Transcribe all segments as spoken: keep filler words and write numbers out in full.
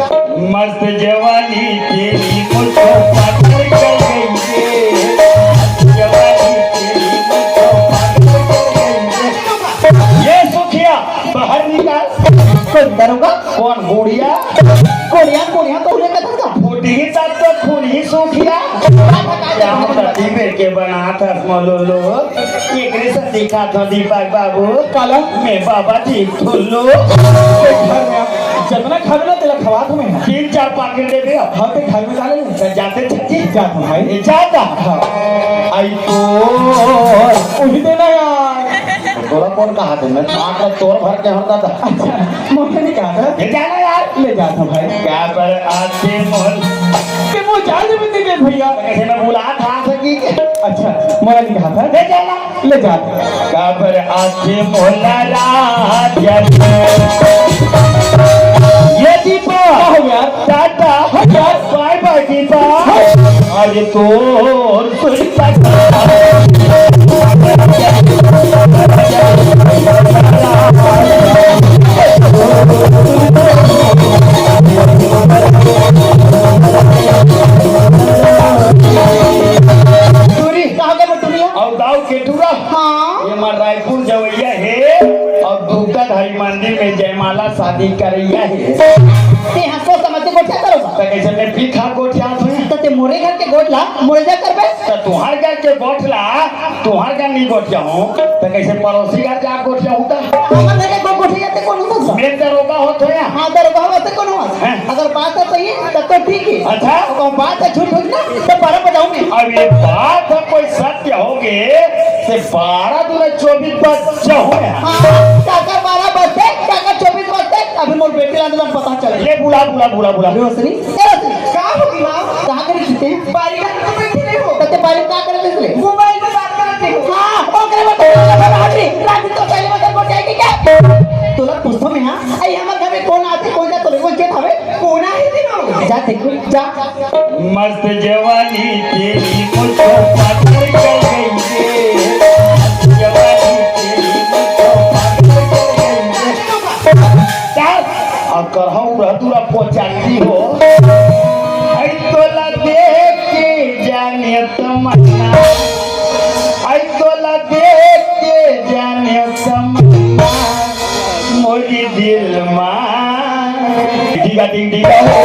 मस्त जवानी तेरी मुझको पागल कर गई रे। मस्त जवानी तेरी मुझको पागल कर गई रे। ये सुखिया, बाहर निकाल। कौन दरोगा? कौन गुड़िया? गुड़िया, गुड़िया तो उन्हें कथन का। फूटी ही तब तो खून ही सुखिया। यहाँ पति बेर के बना था मोलो लो। एकरे से दिखा था दीपक बाबू। काला। मैं बाबा जी ठुल्लो। घर में जतना खावे ना तेला खवात हूँ मैं। तीन चार पाकिट दे दे। हाँ, ते घर में डाले। तो जाते छठी। जात हूँ भाई। ये जाता। हाँ। आई तो। उही देना यार। तोला कौन कहा थे? मैं आंख में तोर भर के हर दादा। अच्छा, मोहन ने कहा था। ले जाना यार। ले जाता हूँ भाई। क्या पर आते मोहन। ते वो जान भी नहीं दे भैया। कैसे मैं बुला था सकी के? अच्छा, मोहन ने कहा था। ले जाना। ले जा। काबर आथे मोला राजा रे। ये दीपा। का हो यार? टाटा। हाँ यार। बाय बाय दीपा। हाँ। अरे तोर सुरता। टूरी, कहाँ गए वो टूरिया? अउ दाऊ के टूरा? हाँ। ये मार रायपुर जवैया हे अउ दुर्गाधारी मंदिर में जयमाला शादी करैया हे। ते हंसो समझ के गोठिया करो। त कैसे मैं भी खा गोठिया थे? त ते मोरे घर के गोठ ला, मोरे जा करबे? त तुहार घर के गोठ ला, तुहार घर नहीं गोठिया हूँ, त कैसे पड़ोसी घर जा गोठिया हूँ त? हमर घर के गो-, गोठिया ते कौन होता? मैं दरोगा होत हो या? हाँ, दरोगा होत ते कौन होता? हैं? अगर बात है सही, तब तो ठीक है। अच्छा? अगर बात है झूठ, झूठ ना, तो बारह बजाऊं मैं। अब ये बात है कोई सत्य होगे, ते बारह दूने चौबीस बज जाओ यार। हाँ, काका बारह बजते, काका चौबीस बजते, अभी मोर बेटी लाने में पता चले। ले बुला, बुला, बुला, बुला। रोशनी, ए रोशनी, का हो गई माँ? कहाँ करे थी ते? बारी का तो बैठी नहीं हो। तो ते बारी का करे ले? मोबाइल में बात करते हो। हाँ, ओकरे में तो रात में तो पहले बदल को जाएगी क्या? तोला पूछो मैं, हाँ? आई हमर घर में कौन आते, कौन जाते, कौन के भावे? कोना ही दिन हो। जा देखो, जा। मस्त जवानी तेरी मुझको पागल कर गई रे। मस्त जवानी तेरी मुझको पागल कर गई रे। चल, अब करहु रह दूरा पोचाती हो। आई तोला देख के जाने तमन्ना। आई तोला देख के जाने तमन्ना। मोरी दिल मा। डिगा डिग डिगा हो।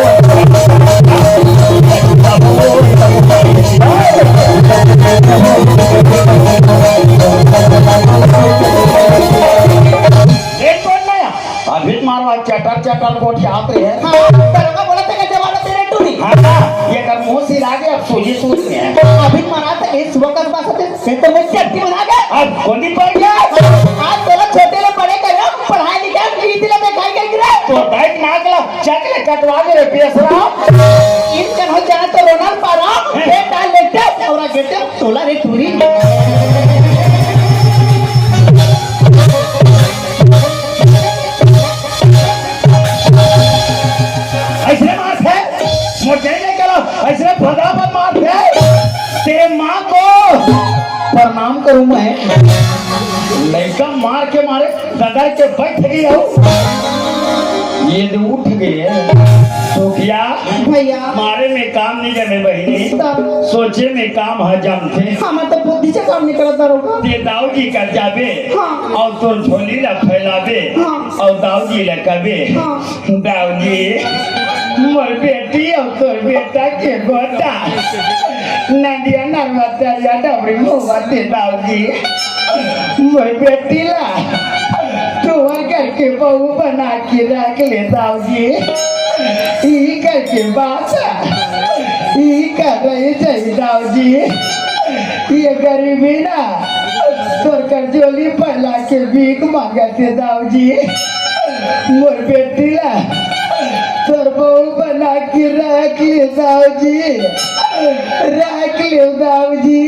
एक बार नया। अभी मारवा चटर चटर गोठियात रहे। हाँ, दरोगा बोला था कि जवान तेरे टूरी। हाँ, ये कर मुंह सिरा के अब सूजी सूज में है। अभी मारा था कि सुबह का सुबह से ये तो मैं चट्टी बना गया। अब कौन दी पड़ गया? आज तोला छोटे ले बड़े कर रहा हूँ, पढ़ाई लिखाई की इतने में खाई गई रे। तो दाई नाक ला चकले कटवा दे रे बेसरा। इन कन्हो जाना तो रोनल पा रहा हूँ, हैं? बेटा लेटे और गेटे तोला रे टूरी। ऐसे मार है, मोटे नहीं करो, ऐसे फटाफट मार है। तेरे माँ को प्रणाम करूं मैं। लड़का मार के मारे डगर के बैठ गई हो। ये तो उठ गए। तो क्या? भैया। मारे में काम नहीं जमे बहिनी। तब? सोचे में काम है जमथे। हमार तो बुद्धि से काम नहीं करत दरोगा। ते दाऊ जी कर जाबे। हाँ। और तोर झोली ला फैलाबे। हाँ। और दाऊ जी ला कबे। हाँ। दाऊ जी, मोर बेटी और तोर बेटा के गोटा। नदिया नर्मदा या डबरी मोहब्बत दाऊ जी। मोर बेटी ला तोहर घर के बहू बना के रख ले दाऊ जी। ई घर के बात, ई कर रही जाई दाऊ जी। ये गरीबी ना तोर कर झोली फैला के भीख मांगत हे दाऊ जी। मोर बेटी ला तोर बहू बना के रख ले दाऊ जी। रख ले दाऊ जी।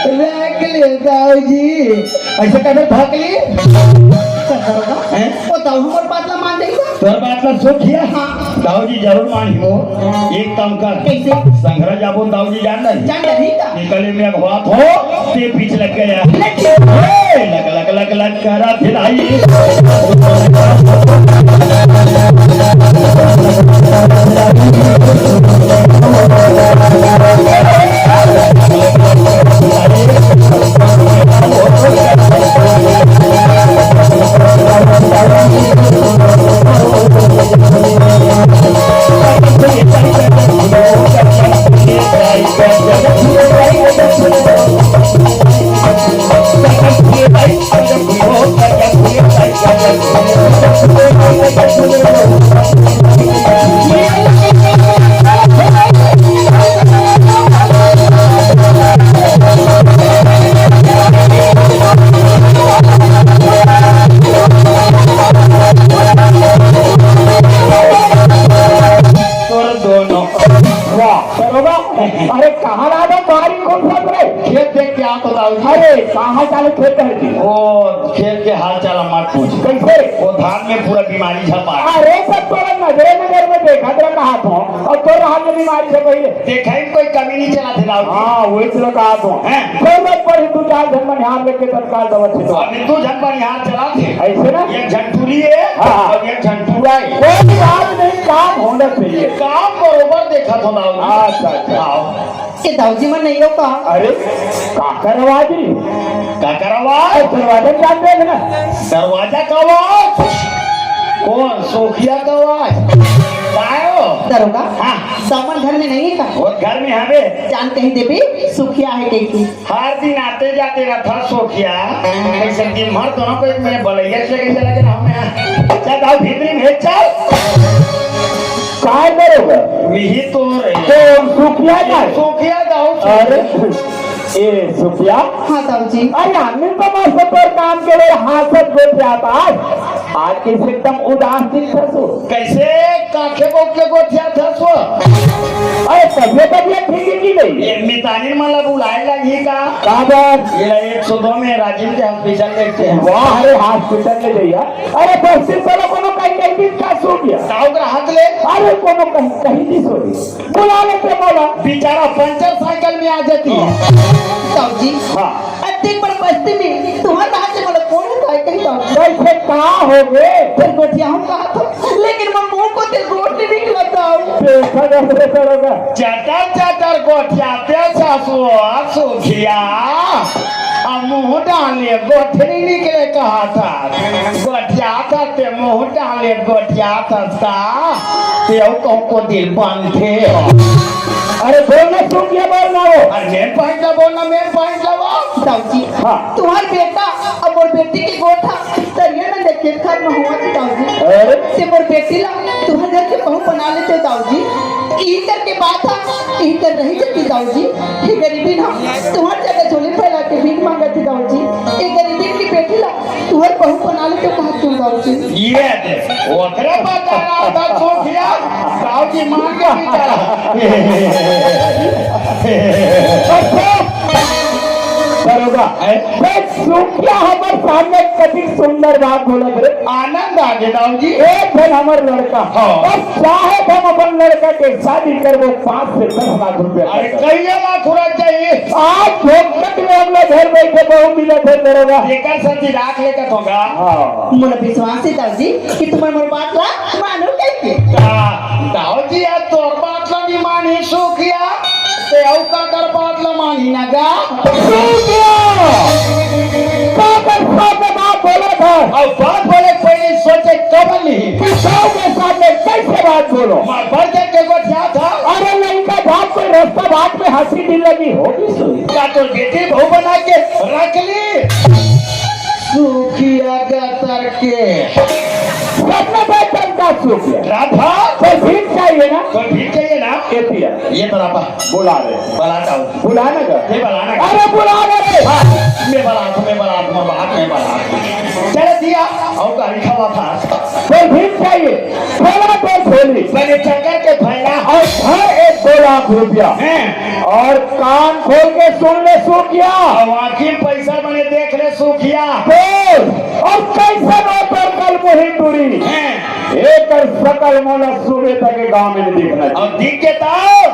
रख ले दाऊ जी। ऐसे कहते भाग ली। हैं? वो दाऊ हमर बात ला मान जाई। तोर बात ला सुन किया? हाँ। दाऊ जी जरूर मानही हो। एक काम कर। कैसे? संघरा जाबो दाऊ जी जान नहीं। जान नहीं का? निकले में अगवात हो, ते बीच लग गया। लग गया। ए, लग, लग, लग, लग, करा फिर आई। अरे, कहाँ रहा था बारी कौन सा रे? खेत देख के आओ तो दाऊ जी। अरे, कहाँ चालू खेत है जी? वो खेत के हाल चाल मत पूछ। कैसे? वो धान में पूरा बीमारी झपा है। अरे, सब तोरा नजरे नजर में देखा तेरा कहा था, और तोर हाल में बीमारी से पहले। देखा ही कोई कमी नहीं चला थे दाऊ जी। हाँ, वही तो कहा था। हैं? चल, मैं पढ़ी, तू चार घर में ध्यान रख के तत्काल दवा छिटवा। अभी तू झन पर यहाँ चला थे। ऐसे ना? एक झन टूरी है हाँ। और एक झन टूरा है। कोई बात नहीं, काम होना चाहिए। काम बरोबर देखा था दाऊ जी। अच्छा, अच्छा। आओ। ये दाऊ जी मन नहीं हो का? अरे, का करवा जी? का करवा? अरे, दरवाजा जान दे ना। दरवाजा का आवाज? कौन? सोखिया का आवाज? आयो। दरोगा, हाँ। दामन घर में नहीं है का? वो घर में हवे। जान कहीं देबे, सोखिया है कहीं की। हर दिन आते जाते रहा था सोखिया। कैसे दिन भर दोनों को एक मैंने बलैया से लेके चला गया हमें। चल, दाऊ भीतरी में चल। काय दरोगा? वही तो रे। तो सोखिया का? सोखिया दाऊ, अरे, सोखिया। ए, सोखिया? हाँ, दाऊ जी। अरे, हमने तो मस्त पर काम के लिए हाथ से गोठिया था। आज, आज कैसे एकदम उदास दिन था सो? कैसे काखे बोक के गोठिया था सो? अरे, तबियत, तबियत ठीक है कि नहीं? ये मितानी मन ला बुलाए लगी का? का बात? ये ला एक सौ दो में राजीव के हॉस्पिटल देखते हैं। वाह, अरे, हॉस्पिटल ले जाइए। अरे, बस्ती चलो, कोनो कहीं, कहीं भी का सो गया? दाऊ ग्राहक ले। अरे, कोनो कहीं, कहीं भी सो गया। बुला लेते बोला। बेचारा पंचर साइकिल में आ जाती है। दाऊ जी। हाँ। अति बड़ बस्ती में तुम्हारे हाथ से बोला कौन है भाई कहीं दाऊ? कैसे का हो गए? फिर गोठिया हम कहा था, लेकिन मैं मुंह को ते गोठ नहीं निकला दाऊ। देखा जा, देखा जा। चटर चटर गोठिया पे सासु सोखिया। अब मुंह डाले गोठरी निकले कहा था। गोठिया था ते मुंह डाले गोठिया था सा। ते कहूं को दिल बंद थे। अरे बोलना, सुन के बोलना वो। अरे मेन पॉइंट ला बोलना, मेन पॉइंट ला वो। दाऊ जी, हाँ। तुम्हार बेटा अब मोर बेटी के गोठा तरिया न देखे घर में हुआ था दाऊ जी। अरे? ते मोर बेटी ला तुम्हार घर के बहू बना लेते दाऊ जी। यही करके बात था, यही कर रही जती दाऊ जी। ये गरीबी ना तुम्हार जगह झोली फैला के भीख मांगत थी दाऊ जी। ये गरीबी की बेटी ला तुम्हार बहू बना लेते कहा क्यों दाऊ जी? ये दे, ओकरे बता रहा था सोखिया, दाऊ जी मान के बेचारा। दरोगा, हैं? बे सोखिया हमर सामने कतिक सुंदर बात बोलत रे। आनंद आ गे दाऊ जी। एक झन हमर लड़का। हाँ। बस चाहे तो हम अपन लड़का के शादी करबो, पाँच से दस लाख रुपया अरे, खर्चा। कहिए लाख होना चाहिए। आज झोंकट में हमला घर बैठे बहू मिलत हे दरोगा। एकर साथी राख लेकर होगा। हाँ। मोला विश्वास है दाऊ जी कि तुम मोर बात ला मानो कहिके। दा-, दाऊ जी, आज तोर बात ला नहीं मानी सोखिया। ते अउ काकर बात ल मानी न गा? सुन गया। काकर सामने बात बोला था। अब बात बोले पहले सोचे कब नहीं? कि गाँव के सामने कैसे बात बोलो? मार बढ़ के के गोठिया था। अरे लड़का बात कोई रास्ता बात में हंसी दिल लगी होगी सुई। का तो बेटी बहू बना के रख ली? सुखिया गतर के। सबने बेचन का सुखिया। राधा। कोई भीख चाहिए ना? कोई भीख चाहिए ना? ये पिया। ये बराबर। बुला रहे। बुला दो। बुला ना कर। ये बुला ना कर। अरे बुला ना रे। हाँ, मैं बुला, मैं बुला, मैं बुला, मैं बुला। चले दिया, और गाड़ी खवा था। कोई भीख चाहिए? फैला दो झोली। मैंने चक्कर के फैला। और भर एक दो लाख रुपया। हैं। और कान खोल के सुन ले सुखिया। और आखिर पैसा मैंने देख ले सुखिया। बोल, और कैसे नौकर कल मुही टूरी? हैं। एकर सकल मोला सुबह तक के गांव में नहीं दिखना चाहिए। और दिख के ताव,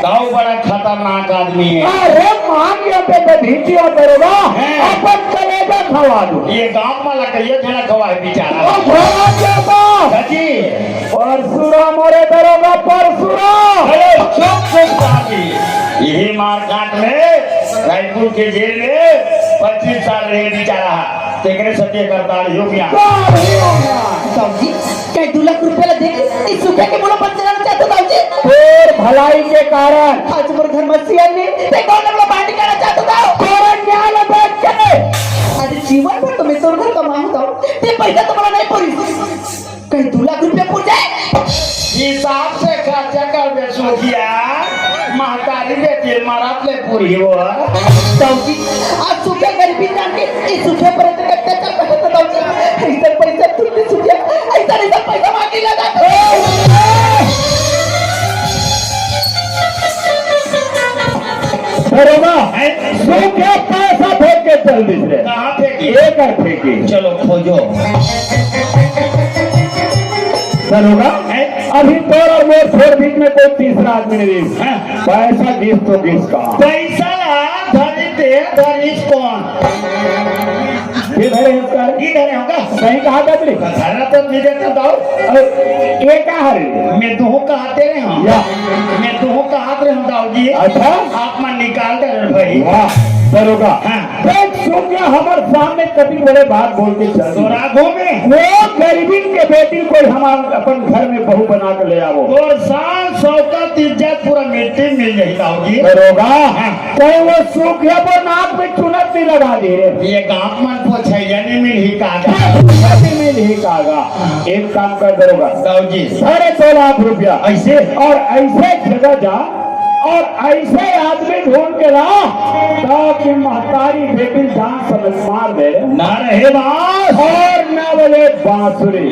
ताव बड़ा खतरनाक आदमी है। अरे मान गया ते तो भीतिया दरोगा, हैं। अपन कलेजा खवा दो। ये गांव वाला कहिए जना खवा है बेचारा। और खवा क्या था? जी। परशुराम, अरे दरोगा परशुराम। अरे चुप, चुप साथी। यही मारकाट में रायपुर के जेल में पच्चीस साल रहे बेचारा। तेकरे सत्य करताल हो गया। साहब जी, कहीं दो लाख रुपया ला देके इस सुखिया के मोला बंद कराना चाहते हो, दाऊ जी? तोर भलाई के कारण। आज मोर घर में सियान नहीं, ते कौन लोग बांड करना चाहते हो, दाऊ? तोर न्याय ला देख के। अरे जीवन भर तो मैं तोर घर कमाऊं, दाऊ। ते पैसा तो मोला नहीं पूरी। कहीं दो लाख रुपया पूर जाए। हिसाब से खर्चा कर दे सुखिया, महतारी बेटी मरत ले पूरी हो। दाऊ जी, आज सुखिया गरीबी जान के, इस सुखिया पर इतना अत्याचार करत था दाऊ जी। ऐसा पैसा तू भी सुखिया, ऐसा, ऐसा पैसा मांगे ला दाऊ। दरोगा, हैं? सुखिया पैसा फेंक के चल दिस रे। कहाँ फेंकी? एकर फेंकी। चलो खोजो। दरोगा, हैं? अभी तोर और मोर छोड़ बीच में कोई तीसरा आदमी नहीं दिस। हाँ। पैसा गिस तो गिस कहाँ? पैसा ला धरी दे, धरी कौन? ये धरे हैं इसका। ये धरे होगा। सही कहा था तुमने। धरा तो नहीं देता दाऊ। अरे, ये का हरे? मैं तो कहाते रहे हूँ। या। मैं तो कहात रहे हूँ दाऊ जी। अच्छा। आप मन निकाल दे रे भाई। वाह, दरोगा। हाँ। देख, सुखिया हमर सामने कति बड़े बात बोल के चल दी। तोरा घूमे। वो गरीबी के बेटी कोई हमार अपन घर में बहू बना के ले आवो। तोर शान, शौकत, इज्जत पूरा मिट्टी में मिल जाई दाऊ जी। दरोगा। हाँ। कहीं वो सुखिया पर नाक में चुनर नहीं लगा दे रे। ये गाँव मन पोछैया नहीं मिलही कागा। नहीं मिलही कागा। एक काम कर दरोगा। दाऊ जी। साढ़े दो लाख रुपया। ऐसे? और ऐसे जगह जा और ऐसे आदमी ढूंढ के ला ताकि महतारी बेटी जान समझ मार दे। ना रहे बांस। और ना बजे बांसुरी।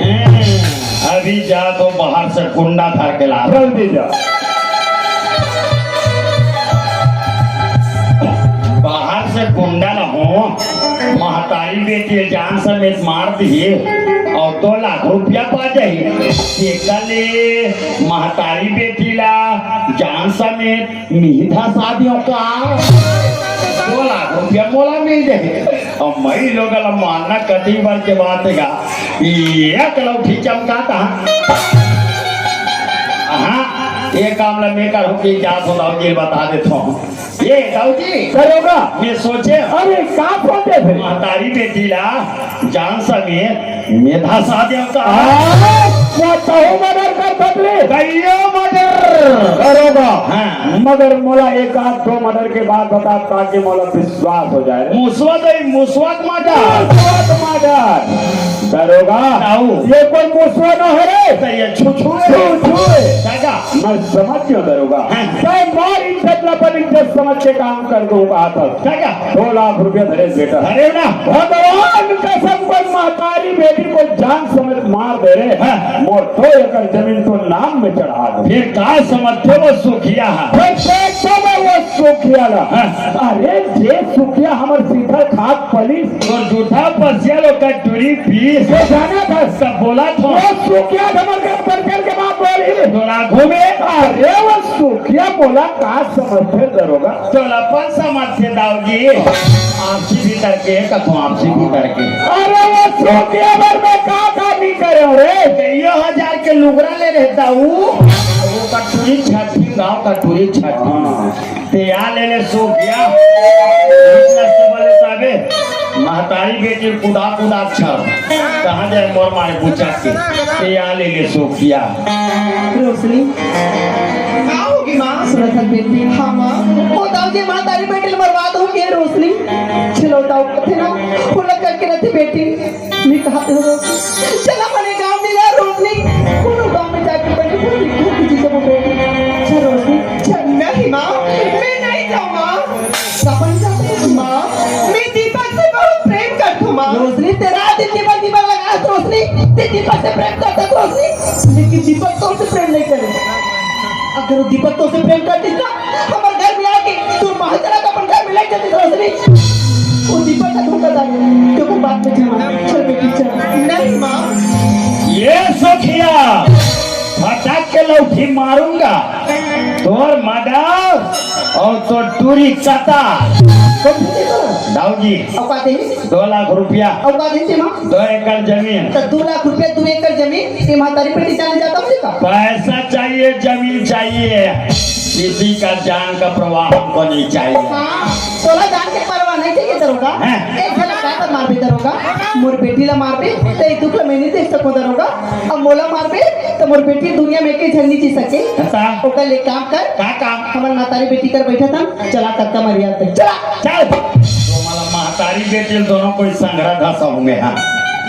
अभी जा तो बाहर से कुंडा धर के ला। जल्दी जा। बाहर से कुंडा ला हो, महतारी बेटी जान समेत मार दिही और दो लाख रुपया पा जाही। एकले महतारी बेटी ला जान समेत मिही धसा दियो का? दो लाख रुपया मोला मिल जाही। अब मैं लोग ला मानना कति बार के बात है का? एक लौठी चमकाता। हाँ, ये काम ला मैं करूँ कि क्या सुनाओ, ये बता देता हूँ। ये दाऊ जी, दरोगा। मैं सोचे, अरे, का सोचे थे? महतारी बेटी ला जान समेत मैं धसा देव का। आ, वो तहु मर्डर कर सकले। कहियो मर्डर। दरोगा। हाँ। मगर मोला एक आध दो मर्डर के बात बता, ताकि मोला विश्वास हो जाए। मुसवा दई, मुसवा के मर्डर। मुसवा के मर्डर। दरोगा, ताऊ। ये कोई मुसवा न है रे। तो ये छुछुए। छुछुए। दादा। मैं समझ गयो दरोगा। हाँ। तैं मोर इज्जत ला अपन इज्जत समझ के काम कर दूंगा आप। दादा। दो लाख रुपया धरे बेटा। अरे ना। भगवान कसम, कोई महतारी बेटी को जान समेत मार दे रे। हाँ। मोर दो एकड़ जमीन तो नाम में चढ़ा दो। फिर का समझते वो सुखिया है? फिर देखो मैं वो सुखिया ला। हाँ। अरे जे सुखिया हमर सीधा खात पली। तो जूठा पसिया लो कटोरी पीस। ये जाना था। सब बोला था। वो सुखिया हमर घर पर चल के बात बोली। तोला घूमे। अरे वो सुखिया मोला का समझते दरोगा? तोला अपन समझते दाऊ जी। आपसी भीतर के, कथो आपसी भीतर के। अरे वो सुखिया बर मैं का का नहीं करे रे? कइयो हजार के लुगरा ले रहता हूँ। वो कटोरी छठी, गाँव कटोरी छठी। हाँ। ते आ ले ले सोफिया। इतना से बोले ताबे, महतारी बेटी कुदा कुदा छर। कहाँ जाए मोर मारे बुचा के? ते आ ले ले सोफिया। रोशनी। का होगी माँ? सुरत हर बेटी। हाँ माँ। वो दाऊ जी महतारी बेटी ल मरवा दो ये रोशनी। चलो दाऊ थे ना, वो लग करके रहती बेटी। मैं कहा तो रोशनी, चला मने गाँव में ला रोशनी, कोनो गाँव में जाके बने पूरी खूब की चीजों को बेटी। चल रोशनी, चल। नहीं माँ, मैं नहीं जाऊँ माँ। कपन जाते हो माँ, मैं दीपक से बहुत प्रेम करता हूँ माँ। रोशनी, तेरा आज दीपक, दीपक लगा है रोशनी, ते दीपक से प्रेम करता है रोशनी, लेकिन दीपक तो उनसे प्रेम नहीं करे। अगर वो दीपक तो उसे प्रेम करती ना, हमारे घर में आके तू महल चला तो अपन घर में ले जाती रोशनी। वो दीपक का धोखा था, तो कोई बात नहीं माँ। चल बेटी, चल। नहीं माँ। ये सुखिया, फटाक के लौठी मारूंगा। तोर मर्डर और तोर टूरी कता। दाऊ जी, औकात है? दो लाख रुपया। औकात है माँ? दो एकड़ जमीन। तो दो लाख रुपया, दो एकड़ जमीन, ये महतारी बेटी जाने जाता हूँ का? पैसा चाहिए, जमीन चाहिए, किसी का जान का प्रवाह हमको नहीं चाहिए। हाँ, तोला जान के परवाह नहीं चाहिए दरोगा। हैं? एक झलक का तो मार भी दरोगा। मोर बेटी ला मार भी, ते दुख ला मैं नहीं देख सकूं दरोगा। अब मोला मार भी, तो मोर बेटी दुनिया में के झन नहीं जी सके। अच्छा। ओकर ले काम कर। का काम? हमर महतारी बेटी कर बैठा था, चला कक्का मरिया तक। चला। चल। तो मला महतारी बेटी दोनों कोई संघरा धसा हूँ मैं, हाँ।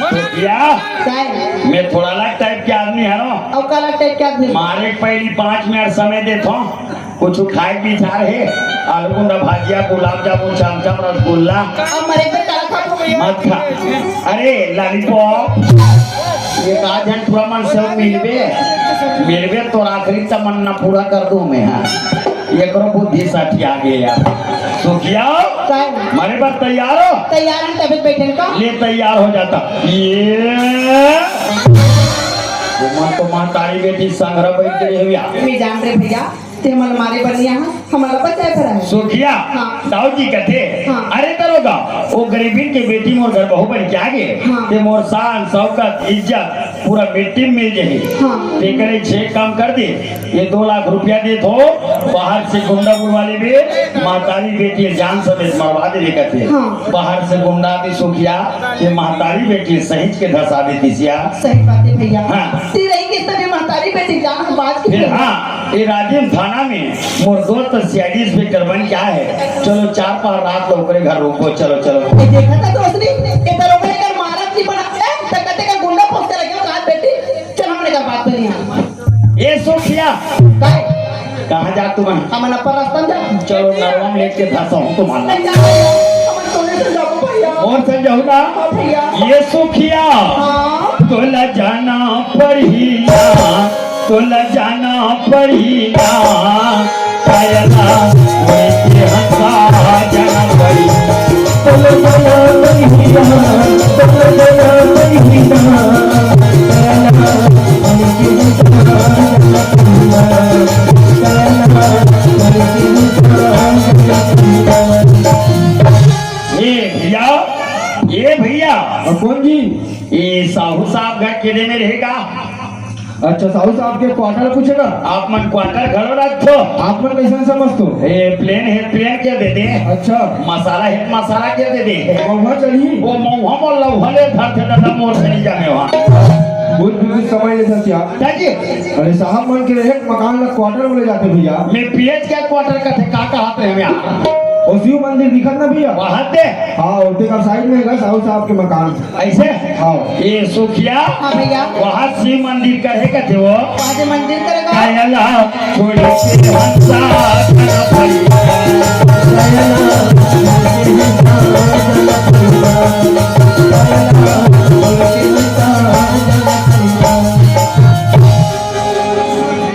तो क्या? काय? मैं थोड़ा अलग टाइप के आदमी है ना। अब का अलग टाइप के आदमी? मारे के पहली पाँच मिनट समय देता हूँ। कुछ खाए के विचार है? आलू गुंडा भाजिया, गुलाब जामुन, चमचम, रसगुल्ला। अब मरे पे तारा खा तो गया। मत खा। अरे, लॉलीपॉप। ये का जन पूरा मन से मिलबे। मिलबे तो आखिरी तमन्ना पूरा कर दूं मैं, हाँ। एकरो बुद्धि सठिया गे यार। सुखिया, काय? मरे बर तैयार हो? तैयार हन, तबे बैठन का? ले, तैयार हो जाता। ये तुमन तो महतारी बेटी संघरा बैठ के रहे भैया। मैं जान रहे भैया, ते हमन मारे बर नहीं आहा, हमला बचाए बर आए। सुखिया, हाँ। दाऊ जी कथे, हाँ। अरे दरोगा, वो गरीबिन के बेटी मोर घर बहू बन के आ गे, हाँ। ते मोर शान, शौकत, इज्जत पूरा मिट्टी में मिल जाही। हाँ। ते करे छे काम कर दे, ये दो लाख रुपया देत हो, बाहर से गुंडा बुलवा लेबे, महतारी बेटी जान समेत मरवा देबे कथे। हाँ। बाहर से गुंडा भी सुखिया, ये महतारी बेटी सहित के धसा दे तिसिया। सही बात है भैया। हाँ। ती रही के तबे महतारी बेटी जान हम बाज के फिर फिर। हाँ, ये राजिम थाना में मोर दोस्त सीआईडी इंस्पेक्टर बन के आए है। चलो चार पाँच रात लो ओकरे घर रुको, चलो, चलो। ये देखा था दोस्त ने, ये दरोगा लेकर मारा की बना, ए, तक तक गुंडा पोस्ट कर रखे हो, रात बेटी, चल हमने का बात बनी है। ए सुखिया, काय? कहाँ जा तुमन? हमन अपन रास्ता में जा। चलो, नरवा में लेके धसा हूँ तुम्हारा। नहीं जा भैया, हमन तोरे से जाबो भैया। और से जाऊ ना? हाँ भैया। ए सुखिया, हाँ। तोला जाना पड़ही ना, तोला जाना पड़ही ना, कायला उनके हंसा जाना पड़ही। तोला जाना पड़ही ना, तोला जाना पड़ही ना, कायला उनके हंसा जाना पड़ही ना, कायला उनके हंसा जाना पड़ही ना। ए भैया, ए भैया। हाँ, कौन जी? ये साहू साहब घर केदे में रहेगा? अच्छा, साहू साहब के क्वार्टर पूछेगा? आप मन क्वार्टर घलो रखथो? आप मन कैसन समझथो? ए, प्लेन हे, प्लेन के दे दे। अच्छा। मसाला हे, मसाला के दे दे। महुआ चढ़ी? वो महुआ मोर लहुआ ले धर थे दादा, मोर से नहीं जाने वहाँ। बहुत बिल्कुल समझ ले सचिया। क्या जी? अरे साहब मन के रहे मकान ला क्वार्टर में ले जाते भैया। मैं पीएच के क्वार्टर का थे, का कहा थे हम यहाँ? वो शिव मंदिर दिखत ना भैया? वहाँ थे? हाँ, वो तेकर साइड में है साहू साहब के मकान। ऐसे? हाँ। ए सुखिया, हाँ भैया। वहाँ शिव मंदिर करे कथे वो। वहाँ से मंदिर करेगा। कायला छोड़ी के हंसा खाना पड़ी।